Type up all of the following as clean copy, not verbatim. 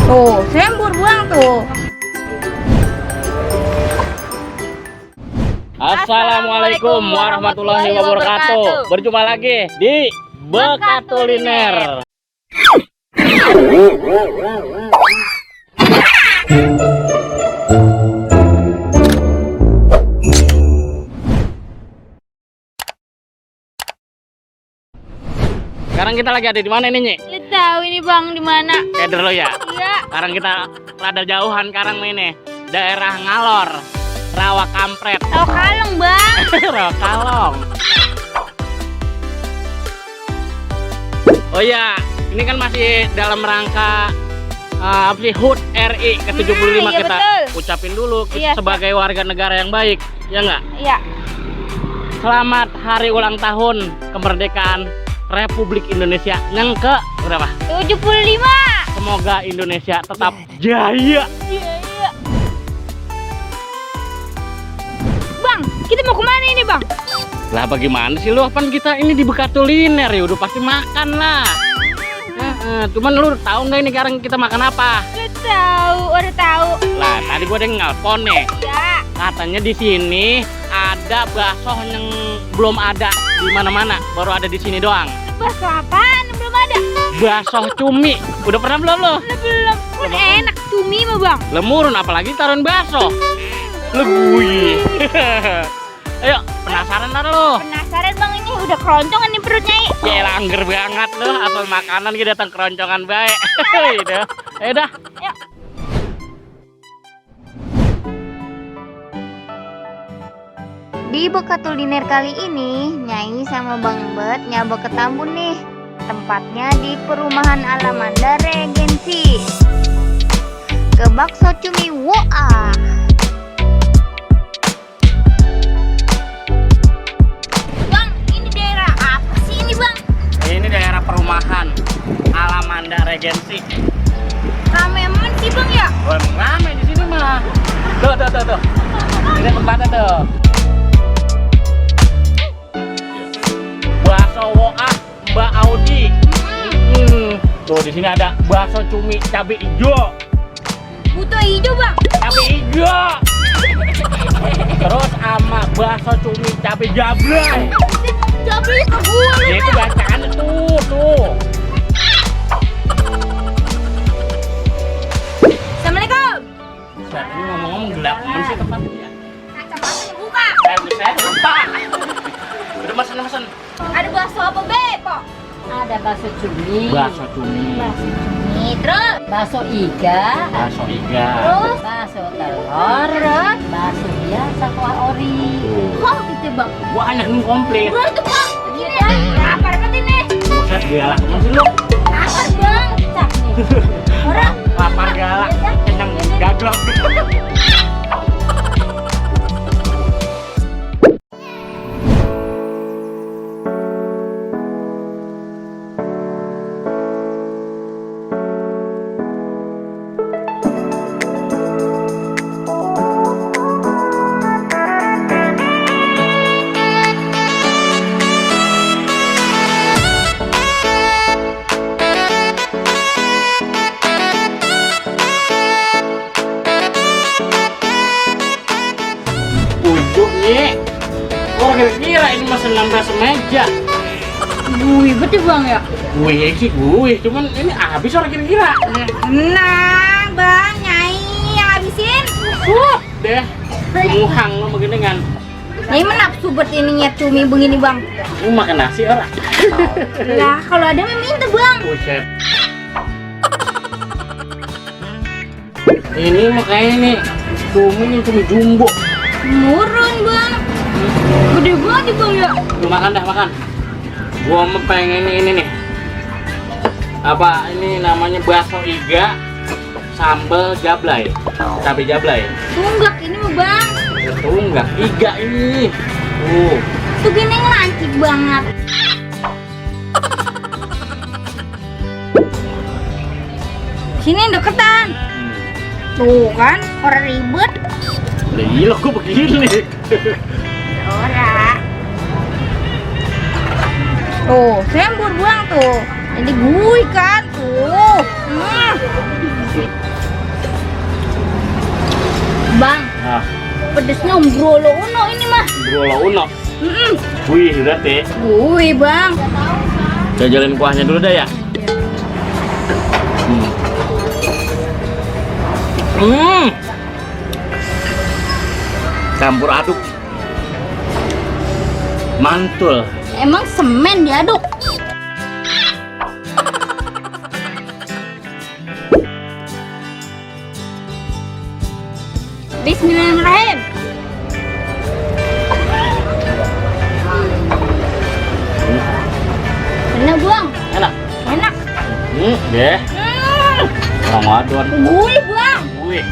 Tuh, sembur buang tuh. Assalamualaikum warahmatullahi wabarakatuh. Berjumpa lagi di Bekatuliner. Sekarang kita lagi ada di mana ini, Nyi? Lu tahu ini Bang di mana? Keder lo ya? Iya. Sekarang kita rada jauhan sekarang ini. Daerah Ngalor, Rawa Kampret. Tahu kalong, Bang. Rawa Kalong. Oh iya, ini kan masih dalam rangka HUT RI ke-75 iya, kita betul. ucapin dulu Iya, sebagai warga negara yang baik, ya nggak? Iya. Selamat hari ulang tahun kemerdekaan Republik Indonesia yang ke berapa? 75. Semoga Indonesia tetap jaya. Iya. Bang, kita mau kemana ini, Bang? Lah bagaimana sih lu? Apaan kita ini di Bekatuliner ya? Udah pasti makan lah. Cuman lu tahu nggak ini sekarang kita makan apa? Udah tahu. Lah tadi gua ada yang ngelpon nih. Ya. Katanya di sini ada bakso yang belum ada di mana-mana, baru ada di sini doang. Bakso apaan? Belum ada. Bakso cumi. Udah pernah belum lo? Belum. Kan enak cumi mah, Bang. Lemurun apalagi taruhan bakso. Legui. Ayo, penasaran ntar lo? Penasaran Bang, ini udah keroncongan nih perutnya. Ya langgar banget lo, atau makanan kita datang keroncongan baik. Udah. Ayo dah. Ayo. Di Bekatuliner kali ini, Nyai sama Bang Bet nyaba ke Tambun nih. Tempatnya di perumahan Alamanda Regensi. Ke bakso cumi woa. Bang, ini daerah apa sih ini, Bang? Ini daerah perumahan Alamanda Regensi. Rame aman sih, Bang ya? Oh, emang rame di sini mah. Tuh. Ini tempatnya tuh. Bakso woa Mbak Audi. Tuh di sini ada bakso cumi cabai hijau. Butuh hijau, Bang. Cabai hijau. Terus sama bakso cumi cabai jablay. Cabai ke gua lu, Itu Bang. bacaan tuh. Assalamualaikum. Saat ini ngomong-ngomong gelap aman sih tempatnya ya. Kacamatanya buka. Saya lupa. Udah mesen. Ada bakso apa, Beb? Ada bakso cumi, Bakso cumi, Nih, terus bakso iga, bakso iga. terus bakso telur, bakso biasa kuah ori. kok gitu, Bang? Banyak nih komplit. Bro, itu Bang. Gini ya. Apa dapat ini? Buset galak aman sih lu. Apa, Bang? Cak nih. Orang Lapar galak, kenyang gaglok. Orang kira ini mesen 16 meja. Wih, betul, Bang ya? Gue sih cuman ini habis orang kira-kira. Tenang, Bang. Nyai yang habisin. Deh, muhang lo begini kan. Nyai menafsu buat ininya cumi begini, Bang. Lu makan nasi orang. Lah, kalau ada mah minta, Bang. Buset. Ini makanya nih cumi jumbo. Murun, Bang. Gede banget nih, Bang ya. Lu makan dah, makan. Gua mau pengen ini nih. Apa ini namanya bakso iga sambal jablay. Cabai jablay. Tunggak ini mah, Bang. Itu enggak iga ini. Tuh gini lancip banget. Sini deketan. Tuh kan, orang ribet. Lah iya kok begini. Ora. Tuh, sembur buang tuh. Jadi gue kan tuh. Ah, Pedesnya Brolo Uno ini mah. Brolo Uno. Wih, berarti. Wih bang. Jajalin kuahnya dulu dah ya. Campur aduk. Mantul. Emang semen diaduk? Bismillahirrahmanirrahim. Enak bang. Enak. Enak. Deh. Orang wadon. Wih bang. Wih.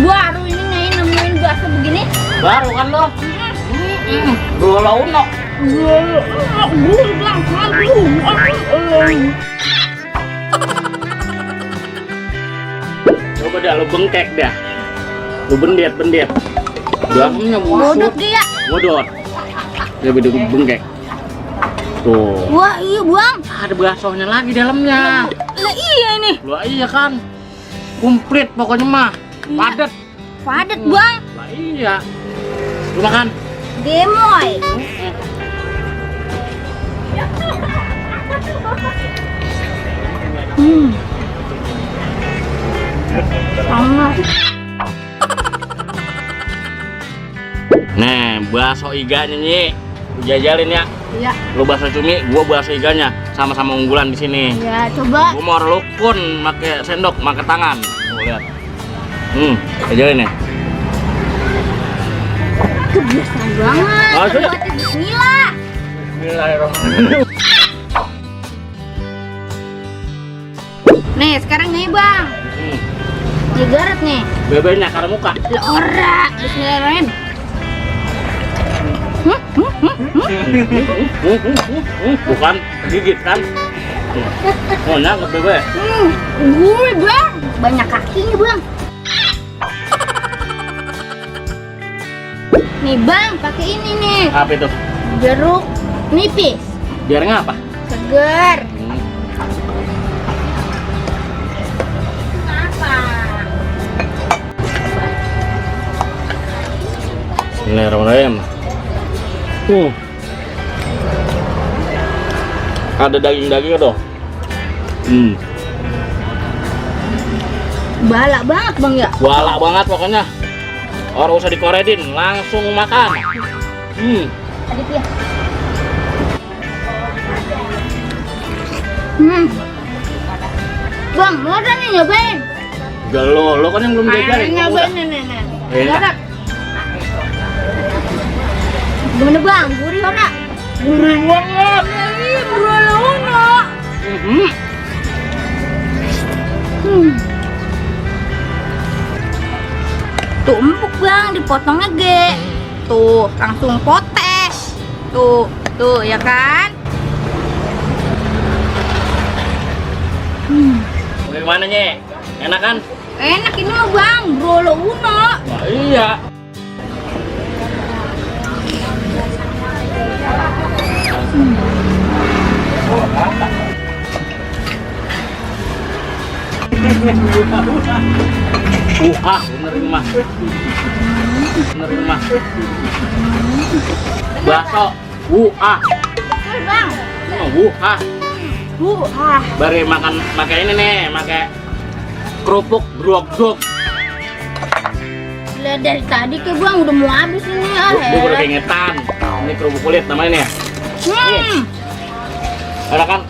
Baru ini nih nemuin bakso begini. Baru kan lo? Brolo Uno. Gue bang. Coba dah lo bengkek dah. Lo bendet. Belakangnya Bodot dia. bodot. Dia bengkek. Tuh. Wah iya bang. Ada baksonya lagi dalamnya. Lah iya ini. Lah iya kan. Komplit pokoknya mah. Padet. Padat bang. Lah iya. Lu makan. Gemoy. Sama. Nah, bakso iganya nih. Lu jajalin ya. Iya. Lu bakso cumi, gua bakso iganya. Sama-sama unggulan di sini. Ya coba. Gua mau rukun pakai sendok, pakai tangan. Tuh lihat. Jajalin ya. Kebiasaan banget. Oh, sudah. Buatnya bismillah. Bismillahirrahmanirrahim. Nih sekarang nih bang. Cigaret nih. Bebeknya karena muka. Lah ora. Bismillahirrahmanirrahim. Bukan gigit kan? Oh, nangkep bebek. Gue bang. Banyak kakinya bang. Nih bang, pakai ini nih. Apa itu? Jeruk nipis. Biar ngapa? Seger. Apa? Bismillahirrahmanirrahim. Ada daging-dagingnya tuh. Balak banget bang ya. Walak banget pokoknya. Orang usah dikoredin, langsung makan. Adit ya. Bang, mau ada nih nyobain? Gak lo kan yang belum jajarin. Nyobain nih. Enak. Enak. Gimana bang? Gurih ora? Gurih banget. Ih, Brolo Uno. Tuh empuk bang, dipotongnya ge. Tuh, langsung potes. Tuh ya kan? Bagaimana Nye? Enak kan? Enak ini mah bang, Brolo Uno. Nah, iya. Bener ini mah. Bakso. Bang. Bari makan pakai ini nih, pakai kerupuk brok-brok. Lah dari tadi ke bang udah mau habis ini Gue baru keingetan. Ini kerupuk kulit namanya nih. Enak kan?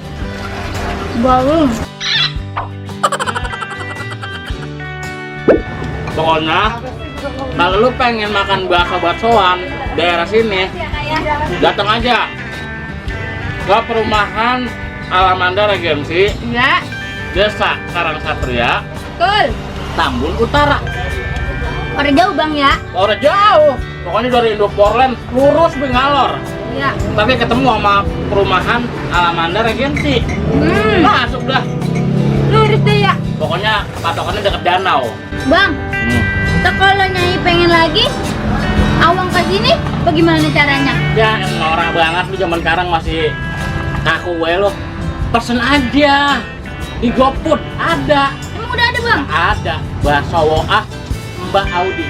Baru. Pokoknya kalau lu pengen makan bakso-baksoan daerah sini, datang aja ke perumahan Alamanda Regensi, Ya. Desa Karangsatria, Betul. Tambun Utara. Orang jauh bang ya. Orang jauh, pokoknya dari Indoporland lurus Bengalor. Ya. Tapi ketemu sama perumahan Alamanda Regensi. Masuk dah. Lurus deh ya. Pokoknya patokannya deket danau. Bang, kita kalau Nyai pengen lagi awang ke sini, bagaimana caranya? Ya norak banget lu zaman sekarang masih kaku gue lo. Pesen aja di GoFood ada. Emang udah ada bang? Ada bakso woah Mbak Audi.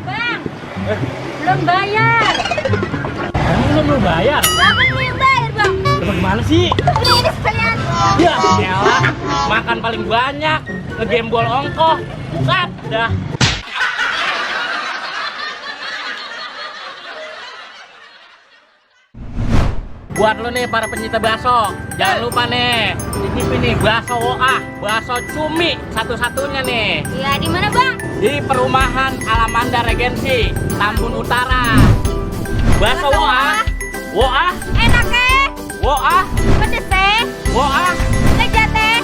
Bang, belum bayar. Kamu belum bayar? Bapak yang bayar bang. Bagaimana sih? Ini sekalian. Ya elah, makan paling banyak, ngegembol ongkoh. Sat, dah. Buat lo nih para pencinta bakso, jangan lupa nih, cicipin nih bakso OA, bakso cumi satu-satunya nih. Iya di mana bang? Di perumahan Alamanda Regensi, Tambun Utara. Bakso OA, OA, Enak OA, pedes OA, lezat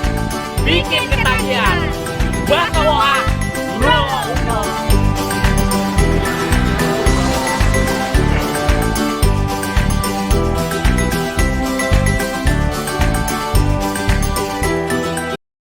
bikin ketagihan. Bakso